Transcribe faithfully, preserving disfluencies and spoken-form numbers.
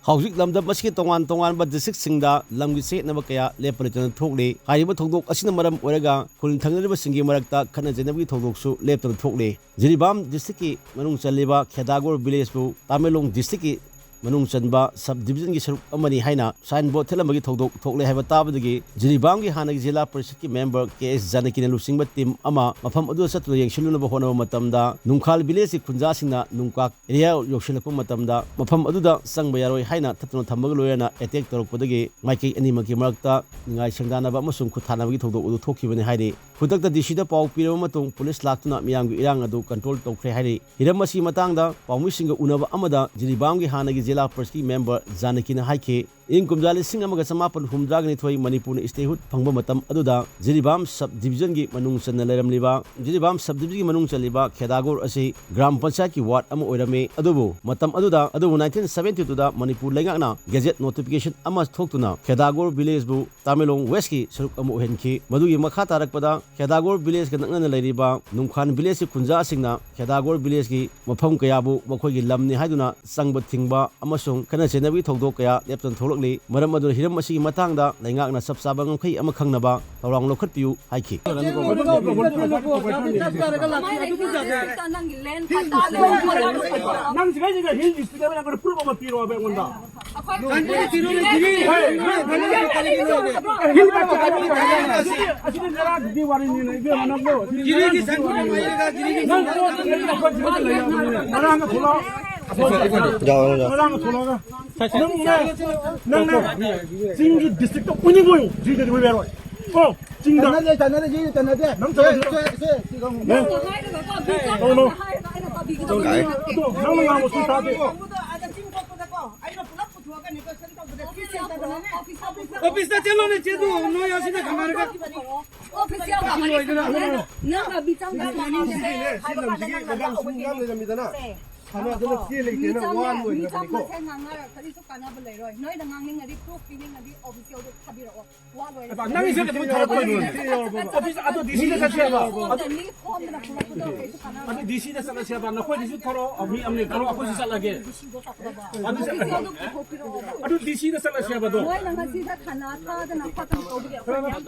ꯍꯧꯖꯤꯛ ꯂꯝꯗꯝ ꯑꯁꯤꯒꯤ ꯇꯣꯉꯥꯟ ꯇꯣꯉꯥꯟꯕ ꯗꯤꯁꯇ꯭ꯔꯤꯛꯁꯤꯡꯗ ꯂꯝꯒꯤ ꯆꯌꯦꯠꯅꯕ ꯀꯌꯥ ꯂꯦꯞꯄ ꯂꯩꯇꯅ ꯊꯣꯛꯂꯤ꯫ ꯍꯥꯏꯔꯤꯕ ꯊꯧꯗꯣꯛ ꯑꯁꯤꯅ ꯃꯔꯝ ꯑꯣꯏꯔꯒ ꯈꯨꯜ ꯊꯪꯅꯔꯤꯕꯁꯤꯡꯒꯤ ꯃꯔꯛꯇ ꯈꯠꯅ ꯆꯩꯅꯕꯒꯤ ꯊꯧꯗꯣꯛꯁꯨ ꯂꯦꯞꯇꯅ ꯊꯣꯛꯂꯤ꯫ ꯖꯤꯔꯤꯕꯥꯝ ꯗꯤꯁꯇ꯭ꯔꯤꯛꯀꯤ ꯃꯅꯨꯡ ꯆꯜꯂꯤꯕ ꯈꯦꯗꯥꯒꯣꯔ ꯚꯤꯂꯦꯖꯄꯨ ꯇꯥꯃꯦꯡꯂꯣꯡ ꯗꯤꯁꯇ꯭ꯔꯤꯛꯀꯤ ꯃꯅꯨꯡ ꯆꯟꯕ ꯁꯕ ꯗꯤꯕꯤꯖꯟꯒꯤ ꯁꯔꯨꯛ ꯑꯃꯅꯤ ꯍꯥꯏꯅ ꯁꯥꯏꯟ ꯕꯣꯔꯗ ꯊꯦꯠꯂꯝꯕꯒꯤ ꯊꯧꯗꯣꯛ ꯊꯣꯛꯂꯦ ꯍꯥꯏꯕ ꯇꯥꯕꯗꯒꯤ ꯖꯤꯔꯤꯕꯥꯝꯒꯤ ꯍꯥꯟꯅꯒꯤ ꯖꯤꯂꯥ ꯄꯔꯤꯁꯠꯀꯤ ꯃꯦꯝꯕꯔ ꯀꯦ ꯑꯦꯁ ꯖꯥꯅꯀꯤꯅ ꯂꯨꯆꯤꯡꯕ ꯇꯤꯝ ꯑꯃ ꯃꯐꯝ ꯑꯗꯨꯗ ꯆꯠꯇꯨꯅ ꯌꯦꯡꯁꯤꯜꯂꯨꯅꯕ ꯍꯣꯠꯅꯕ ꯃꯇꯝꯗ ꯅꯨꯡꯈꯥꯜ ꯚꯤꯂꯦꯖꯀꯤ ꯈꯨꯟꯖꯥꯁꯤꯡꯅ ꯅꯨꯡꯀꯥꯛ ꯑꯦꯔꯤꯌꯥ ꯌꯧꯁꯤꯜꯂꯛꯄ ꯃꯇꯝꯗ ꯃꯐꯝ ꯑꯗꯨꯗ ꯆꯪꯕ ꯌꯥꯔꯣꯏ ꯍꯥꯏꯅ ꯊꯠꯇꯨꯅ ꯊꯝꯕꯒ ꯂꯣꯏꯅꯅ ꯑꯦꯇꯦꯛ ꯇꯧꯔꯛꯄꯗꯒꯤ ꯃꯥꯏꯀꯩ ꯑꯅꯤꯃꯛꯀꯤ ꯃꯔꯛꯇ ꯅꯤꯡꯉꯥꯏ ꯁꯪꯗꯥꯅꯕ ꯑꯃꯁꯨꯡ ꯈꯨꯠ ꯊꯥꯅꯕꯒꯤ ꯊꯧꯗꯣꯛ ꯑꯗꯨ ꯊꯣꯛꯈꯤꯕꯅꯤ ꯍꯥꯏꯔꯤ꯫ ꯈꯨꯗꯛꯇ ꯗꯤ ꯁꯤꯗ ꯄꯥꯎ ꯄꯤꯔꯕ ꯃꯇꯨꯡ ꯄꯨꯂꯤꯁ ꯂꯥꯛꯇꯨꯅ ꯃꯤꯌꯥꯝꯒꯤ ꯏꯔꯥꯡ ꯑꯗꯨ ꯀꯟꯇ꯭ꯔꯣꯜ ꯇꯧꯈ꯭ꯔꯦ ꯍꯥꯏꯔꯤ꯫ ꯍꯤꯔꯝ ꯑꯁꯤꯒꯤ ꯃꯇꯥꯡꯗ ꯄꯥꯎꯃꯤꯁꯤꯡꯒ ꯎꯅꯕ ꯑꯃꯗ ꯖꯤꯔꯤꯕꯥꯝꯒꯤ ꯍꯥꯟꯅꯒꯤ ꯖꯤꯂꯥ ꯄꯔꯤꯁꯠꯀꯤ ꯃꯦꯝꯕꯔ ꯖꯥꯅꯀꯤꯅ ꯍꯥꯏꯈꯤ, ꯏꯪ ꯀꯨꯝꯖꯥ ꯂꯤꯁꯤꯡ ꯑꯃꯒ ꯆꯃꯥꯄꯟ ꯍꯨꯝꯐꯨꯇꯔꯥꯒ ꯅꯤꯊꯣꯏ ꯃꯅꯤꯄꯨꯔꯅ ꯁ꯭ꯇꯦꯠꯍꯨꯗ ꯐꯪꯕ ꯃꯇꯝ ꯑꯗꯨꯗ ꯖꯤꯔꯤꯕꯥꯝ ꯁꯕ ꯗꯤꯕꯤꯖꯟꯒꯤ ꯃꯅꯨꯡ ꯆꯟꯅ ꯂꯩꯔꯝꯂꯤꯕ, ꯖꯤꯔꯤꯕꯥꯝ ꯁꯕ ꯗꯤꯕꯤꯖꯟꯒꯤ ꯃꯅꯨꯡ ꯆꯜꯂꯤꯕ ꯈꯦꯗꯥꯒꯣꯔ ꯑꯁꯤ ꯒ꯭ꯔꯥꯝ ꯄꯟꯆꯥꯌꯠꯀꯤ ꯋꯥꯔꯗ ꯑꯃ ꯑꯣꯏꯔꯝꯃꯤ꯫ ꯑꯗꯨꯕꯨ ꯃꯇꯝ ꯑꯗꯨꯗ, ꯑꯗꯨꯕꯨ ꯅꯥꯏꯟꯇꯤꯟ ꯁꯕꯦꯟꯇꯤ ꯇꯨꯗ ꯃꯅꯤꯄꯨꯔ ꯂꯩꯉꯥꯛꯅ ꯒꯦꯖꯦꯠ ꯅꯣꯇꯤꯐꯤꯀꯦꯁꯟ ꯑꯃ ꯊꯣꯛꯇꯨꯅ ꯈꯦꯗꯥꯒꯣꯔ ꯚꯤꯂꯦꯖꯕꯨ ꯇꯥꯃꯦꯡꯂꯣꯡ ꯋꯦꯁꯀꯤ ꯁꯔꯨꯛ ꯑꯃ ꯑꯣꯏꯍꯟꯈꯤ꯫ ꯃꯗꯨꯒꯤ ꯃꯈꯥ ꯇꯥꯔꯛꯄꯗ ꯈꯦꯗꯥꯒꯣꯔ ꯚꯤꯂꯦꯖꯀ ꯅꯛꯅꯅ ꯂꯩꯔꯤꯕ ꯅꯨꯡꯈꯥꯟ ꯚꯤꯂꯦꯖꯀꯤ ꯈꯨꯟꯖꯥꯁꯤꯡꯅ ꯈꯦꯗꯥꯒꯣꯔ ꯚꯤꯂꯦꯖꯀꯤ ꯃꯐꯝ ꯀꯌꯥꯕꯨ ꯃꯈꯣꯏꯒꯤ ꯂꯝꯅꯤ ꯍꯥꯏꯗꯨꯅ ꯆꯪꯕ ꯊꯤꯡꯕ ꯑꯃꯁꯨꯡ ꯈꯠꯅ ꯆꯩꯅꯕꯒꯤ ꯊꯧꯗꯣꯛ ꯀꯌꯥ ꯂꯦꯞꯇꯅ ꯊꯣꯛꯂꯛꯂꯤ꯫ ꯃꯔꯝ ꯑꯗꯨꯅ ꯍꯤꯔꯝ ꯑꯁꯤꯒꯤ ꯃꯇꯥꯡꯗ ꯂꯩꯉꯥꯛꯅ ꯆꯞ ꯆꯥꯕ ꯉꯝꯈꯩ ꯑꯃ ꯈꯪꯅꯕ ꯊꯧꯔꯥꯡ ꯂꯧꯈꯠꯄꯤꯌꯨ ꯍꯥꯏꯈꯤ꯫ ꯅꯪ ꯁꯤꯒꯩꯁꯤꯗ ꯍꯤꯜ ꯗꯤꯁꯇ꯭ꯔꯤꯛ ꯍꯥꯏꯕ ꯅꯪ ꯄ꯭ꯔꯨꯐ ꯑꯃ ꯄꯤꯔꯛꯑꯣꯕ ꯑꯩꯉꯣꯟꯗ꯫ ꯍꯤꯜ ꯃꯆꯥ ꯑꯁꯤꯗꯤ ꯉꯔꯥꯡꯗꯨꯗꯤ ꯋꯥꯔꯤꯅꯤꯅ ꯏꯕꯦꯝꯃ ꯅꯪꯕꯨ꯫ ꯅꯪ ꯄꯣꯠꯇꯨ ꯂꯩꯔꯒ ꯄꯣꯠ ꯁꯤꯗ ꯂꯩꯔꯕꯅꯤꯅ ꯉꯔꯥꯡꯒ ꯊꯣꯛꯂꯛꯑꯣ꯫ ꯉꯔꯥꯡꯒ ꯊꯣꯛꯂꯛꯑꯒ ꯅꯪꯅꯦ, ꯅꯪꯅ ꯆꯤꯡꯒꯤ ꯗꯤꯁꯇ꯭ꯔꯤꯛꯇ ꯎꯅꯤꯡꯉꯣꯏ, ꯖꯤꯗꯗꯤ ꯎꯕ ꯌꯥꯔꯣꯏ꯫ ꯀꯣ ꯆꯤꯡꯗ ꯇꯟꯅꯗꯦ, ꯇꯟꯅꯗꯦ, ꯁꯤ ꯇꯟꯅꯗꯦ꯫ ꯅꯪ ꯁꯦ, ꯆꯠꯂꯣ ꯁꯤꯗ꯫ ꯁꯦ, ꯁꯦ, ꯁꯤ ꯀꯥꯡꯕꯨ꯫ ꯅꯪ ꯍꯥꯏꯔꯒ ꯀꯣ, ꯃꯤ ꯆꯪꯕꯗ ꯍꯥꯏꯔꯒ ꯑꯩꯅ ꯄꯥꯕꯤꯒꯗꯕꯅꯤ꯫ ꯑꯗꯣ ꯅꯪꯅ ꯉꯥꯡꯕ ꯁꯨꯝ ꯇꯥꯗꯦ꯫ ꯀꯥꯡꯕꯨꯗꯣ ꯑꯥꯗ ꯆꯤꯡ ꯀꯣꯛꯄꯗꯀꯣ ꯑꯩꯅ ꯄꯨꯂꯞ ꯄꯨꯊꯣꯛꯑꯒ ꯅꯦꯒꯣꯁꯤꯌꯦꯁꯟ ꯇꯧꯕꯗ ꯆꯦ ꯁꯦꯟ ꯇꯧꯗꯅꯅꯦ꯫ ꯑꯣꯐꯤꯁ ꯆꯠꯂꯣ, ꯅꯦ, ꯆꯦꯗꯣ, ꯅꯣꯏ ꯑꯁꯤꯗ ꯀꯃꯥꯏꯅ ꯑꯣꯐꯤꯁ ꯌꯥꯎꯕ ꯁꯤ ꯂꯣꯏꯗꯅ꯫ ꯅꯪ, ꯅꯪꯒ ꯃꯤ ꯆꯪꯕ ꯃꯥꯟꯅꯗꯦ ꯍꯥꯏꯕ ꯀꯥꯟꯗ ꯅꯪ ꯂꯥꯛꯑꯣ꯫ ꯁꯦ꯫ ꯊꯥꯅꯗꯅ ꯆꯦ ꯂꯩꯇꯦꯅ ꯋꯥ ꯂꯣꯏꯈ꯭ꯔꯕꯅꯤꯀꯣ꯫ ꯀꯥꯟꯅꯕ ꯂꯩꯔꯣꯏ꯫ ꯅꯣꯏꯅ ꯉꯥꯡꯅꯤꯡꯉꯗꯤ, ꯄ꯭ꯔꯨꯐ ꯄꯤꯅꯤꯡꯉꯗꯤ, ꯑꯣꯐꯤꯁꯤꯌꯦꯜꯗ ꯊꯥꯕꯤꯔꯛꯑꯣ꯫ ꯋꯥ ꯂꯣꯏꯔꯦ꯫ ꯅꯪꯒꯤꯁꯦ ꯑꯗꯨꯝ ꯊꯥꯔꯛꯄ ꯑꯣꯏꯔꯣꯅꯦ꯫ ꯑꯣꯐꯤꯁ ꯑꯗꯣ ꯗꯤ ꯁꯤꯗ ꯆꯠꯁꯦ ꯍꯥꯏꯕ꯫ ꯐꯣꯝꯗ ꯃꯤ ꯐꯣꯝꯗꯅ ꯄꯨꯔꯛꯄꯗꯣ ꯀꯩꯁꯨ ꯀꯥꯟꯅꯕ ꯑꯗꯨ ꯗꯤ ꯁꯤꯗ ꯆꯠꯂꯁꯦ ꯍꯥꯏꯕ꯫ ꯅꯈꯣꯏꯗꯁꯨ ꯊꯧꯔꯛꯑꯣ, ꯃꯤ ꯑꯃꯅꯤ ꯊꯧꯔꯛꯑꯣ, ꯑꯩꯈꯣꯏꯁꯨ ꯆꯠꯂꯒꯦ꯫ ꯑꯗꯨ ꯆꯠꯂꯒꯦ꯫ ꯑꯗꯨ ꯄꯨꯊꯣꯛꯄꯤꯔꯛꯑꯣꯕ꯫ ꯑꯗꯨ ꯗꯤ ꯁꯤꯗ ꯆꯠꯂꯁꯦ ꯍꯥꯏꯕꯗꯣ꯫ ꯅꯣꯏꯅ ꯉꯁꯤꯗ ꯊꯥꯅ ꯊꯥꯗꯅ ꯈꯣꯠꯇꯅ ꯇꯧꯕꯒꯤ ꯑꯩꯈꯣꯏ ꯃꯌꯥꯝ